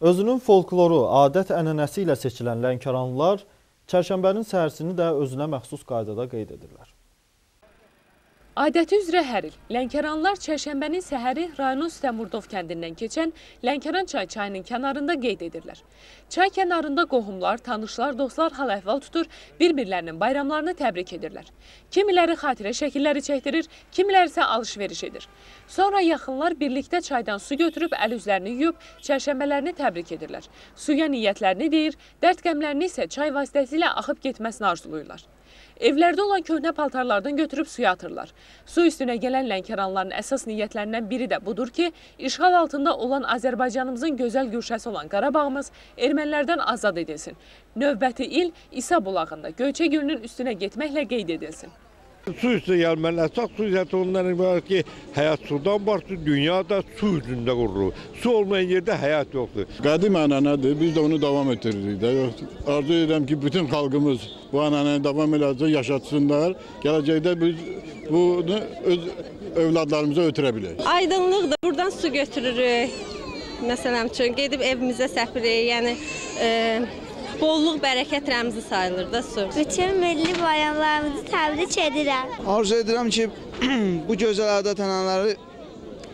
Özünün folkloru, adət-ənənəsi ilə seçilən Lənkəranlılar çərşənbənin səhərsini də özünə məxsus qaydada qeyd edirlər. Adəti üzrə hər il Lənkəranlılar çərşənbənin səhəri rayonun Sütəmurdov kəndindən keçən Lənkəran çay çayının kənarında qeyd edirlər. Çay kənarında qohumlar, tanışlar, dostlar hal-əhval tutur, bir-birlərinin bayramlarını təbrik edirlər. Kimiləri xatirə şəkilləri çəkdirir, kimiləri isə alış-veriş edir. Sonra yaxınlar birlikdə çaydan su götürüb əl-üzlərini yuyub çərşənbələrini təbrik edirlər. Suya niyyətlərini deyir, dərd-qəmlərini isə çay vasitəsilə axıb getməsini arzulayırlar. Evlərdə olan köhnə paltarlardan götürüb suya atırlar. Su üstünə gələn Lənkəranlıların əsas niyyətlərindən biri də budur ki, işğal altında olan Azərbaycanımızın gözəl güşəsi olan Qarabağımız ermənilərdən azad edilsin. Növbəti il İsa bulağında Göyçə gölünün üstünə getməklə qeyd edilsin. Su üstünə gəlmənin əsas xüsusiyyəti ondan ibarət ki, həyat sudan başlayır, dünya da su üzündə qurulur. Su olmayan yerdə həyat yoxdur. Qədim ənənədir, biz də onu davam etdiririk. Arzu edirəm ki, bütün xalqımız bu ənənəni davam eləcək, yaşatsınlar. Gələcəkdə biz bunu öz övladlarımıza ötürə bilək. Aydınlıqdır, buradan su götürürük. Məsələn üçün, gedib evimizə səpirik, yəni bolluq, bərəkət rəmzi sayılır da su. Bütün milli bayramlarımızı təbrik edirəm. Arzu edirəm ki, bu gözəl adət-ənənələri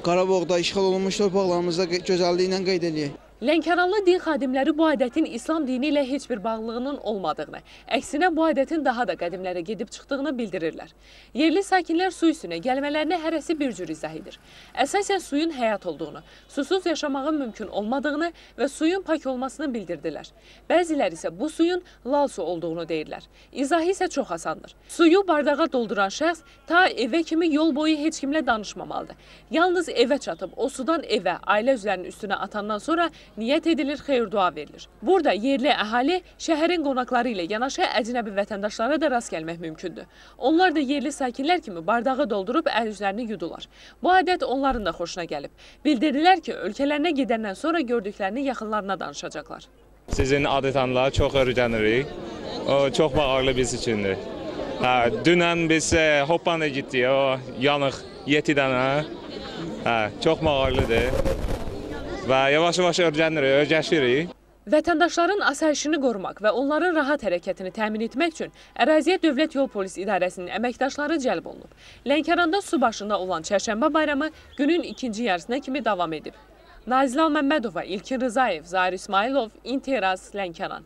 Qarabağda işğal olunmuş torpaqlarımızda gözəlliklə qeyd eləyək. Lənkəranlı din xadimləri bu adətin İslam dini ilə heç bir bağlılığının olmadığını, əksinə bu adətin daha da qədimlərə gedib çıxdığını bildirirlər. Yerli sakinlər su üstünə gəlmələrini hərəsi bir cür izah edir. Əsasən suyun həyat olduğunu, susuz yaşamağın mümkün olmadığını və suyun pak olmasını bildirdilər. Bəziləri isə bu suyun lal su olduğunu deyirlər. İzahı isə çox asandır. Suyu bardağa dolduran şəxs ta evə kimi yol boyu heç kimlə danışmamalıdır. Yalnız evə çatıb o sudan evə, ailə üzvlərinin üstünə atandan sonra niyyət edilir, xeyir-dua verilir. Burada yerli əhali şəhərin qonaqları ilə yanaşı əcnəbi vətəndaşlara da rast gəlmək mümkündür. Onlar da yerli sakinlər kimi bardağı doldurub əl-üzlərini yudular. Bu adət onların da xoşuna gəlib. Bildirdilər ki, ölkələrinə gedəndən sonra gördüklərini yaxınlarına danışacaqlar. Sizin adət-ənənələri çox öyrənirik. O çox maraqlı biz üçündür. Dünən biz Hoppan'a gitdik, o yanıq 7 dənə. Çox maraqlıdır. Və yavaş-yavaş öyrənirik, öyrəşirik. Vətəndaşların asayişini qorumaq və onların rahat hərəkətini təmin etmək üçün əraziyə Dövlət Yol Polis İdarəsinin əməkdaşları cəlb olunub. Lənkəranda su başında olan Çərşənbə bayramı günün ikinci yarısına kimi davam edib. Nazilal Məmmədova, İlkin Rızayev, Zahir İsmailov, İnteras, Lənkəran.